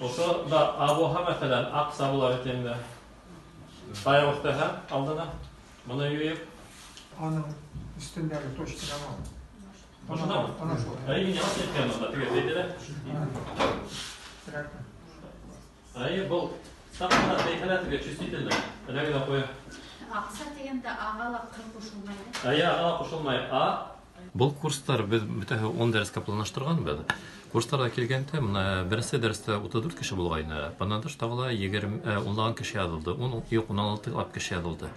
Ошо да А булһа, мәсәлән, аҡса була бит инде. Таяҡ өҫтәһә алдына, моны юйып. Аның өстендәге точкадан ал. Ошондамы? Ана шул. Әй, мин ялгыш әйткәнмен монда, теге әйтә. Әйе, был саҡ ҡына тейһә теге чувствительный. Эләгә дә ҡуя. Аҡса тигәндә аға ла ҡ ҡушылмай да. Әйе, аға ла ҡушылмай. А. Был курстар без бөтәһе 10 дәрескә планлаштырганбыз. Курсларга килгәндә, менә беренче дәрестә 34 кеше булгайны. Аннан тыш тагы да 20 унлаган кеше язылды. 10, юк, 16 лап кеше язылды.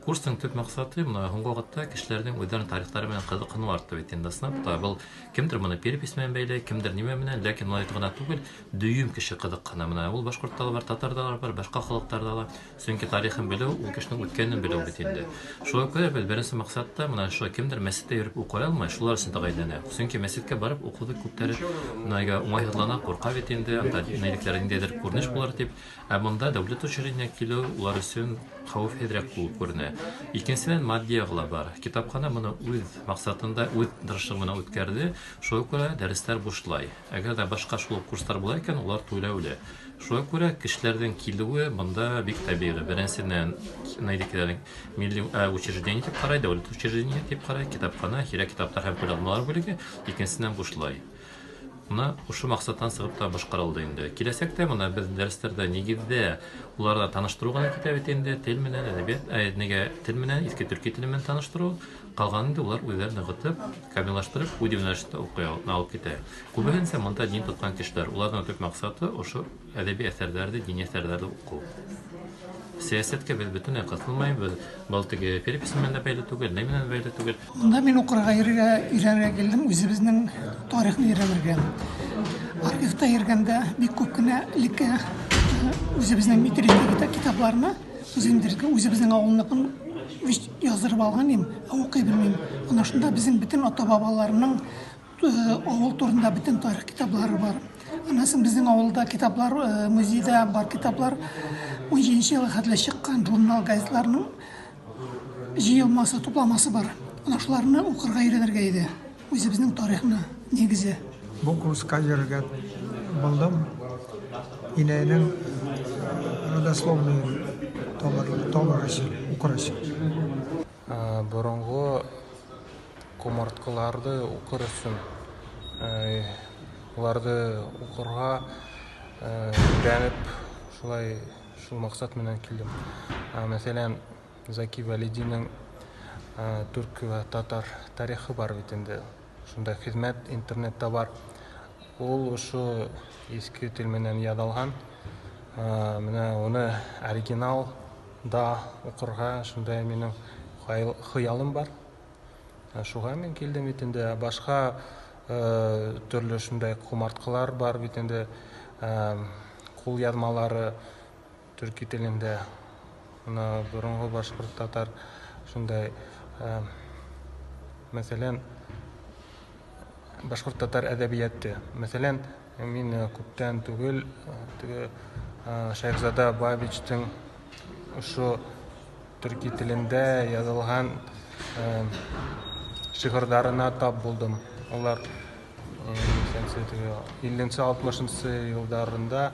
Курсның төп максаты, менә һуңгы вакытта кешеләрнең үзләренең тарихлары белән кызыксыну артты бит инде. Ысынлап та, был кемдер моны перепись белән бәйле, кемдер нимә белән, ләкин алай гына түгел, дөйөм кеше кызыккана. Менә ул башкортта да бар, татарда да бар, башка халыкларда да. Чөнки тарихын белү, ул кешенең үткәнен белү бит инде. Шуңа күрә без беренче максатта менә шул кемдер мәчеттә йөреп укый алмый, шулар өчен тәгаенләнә. Чөнки мәчеткә барып укуды күпләре менә уңайсызлана, курка бит инде, анда нәйлекләр ниндәйдер күренеш булыр дип. Ә монда дәүләт учреждениегә килү улар өчен хәвефлерәк булып күренә. Икенчедән, матди ягы ла бар. Китапханә моны үз максатында, үз тырышлыгы белән үткәрде. Шуңа күрә дәресләр бушлай. Әгәр дә башка шул ук курслар була икән, улар түләүле. Шуңа күрә кешеләрнең килүе монда бик табигый. Беренчедән, нәйдекеләрнең милли учреждение дип карай, дәүләт учреждение дип карай, китапханә, һирәк китаплар һәм кулъязмалар бүлеге, икенчедән, бушлай. Менә шушы максаттан чыгып та башкарылды инде. Киләчәктә менә без дәресләрдә нигездә уларга таныштыру гына китә бит инде, тел менән, әдәбият, нигә тел менән, иске төрки теле белән таныштыру. Калганын инде улар үзләре ныгытып, камиллаштырып, үз юнәлешендә укый алып китә. Күбесенчә монда дин тоткан кешеләр. Уларның төп максаты ошо әдәби әсәрләрне, дини әсәрләрне уку. Сәясәткә без бөтенләй кысылмыйбыз. Был теге перепись белән дә бәйле түгел, ни белән дә бәйле түгел. Монда мин укырга йөрергә, өйрәнергә килдем, үзебезнең тарихны өйрәнергә. Архивта йөргәндә бик күп кенә элекке үзебезнең метрический китапларны үзебезнең авылныкын яздырып алган идем, ә укый белмим. Ана шунда безнең бөтен ата-бабаларның авыл турында бөтен тарих китаплары бар. Аннан соң безнең авылда китаплар, музейда бар китаплар 17 елга хәтле чыккан журнал, газетларның җыелмасы, тупламасы бар. Ана шуларны укырга өйрәнергә иде. Үзебезнең тарихны, нигезе. Бу курска йөрергә булдым. Инәйнең родословныйын табыр өчен, укыр өчен. Борынгы комарткыларды укыр өчен, уларды укырга өйрәнеп, шулай шул максат менән килдем. Мәсәлән, Зәки Вәлидинең төрк вә татар тарихы бар бит инде. Шунда хезмәт интернетта бар. Ул ошо иске тел менән язылган. Менә уны оригинал да укырга шундай минем хыялым бар. Шуга мин килдем бит инде. Башка төрле шундай комарткылар бар бит инде. Кул язмалары төрки телендә. Менә борынгы башкорт татар шундай, мәсәлән, башкорт татар әдәбияты. Мәсәлән, мин күптән түгел теге Шәйхзада Бабичтың ошо төрки телендә язылган шигырьләренә тап булдым. Алар 50-60 елларында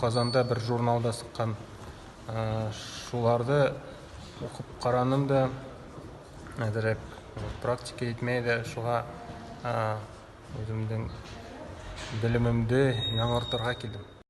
Казанда бер журналда сыккан. Шуларды укып караным да, әзрәк практика итмәй дә, шуга үземнең белемемде яңартырга килдем.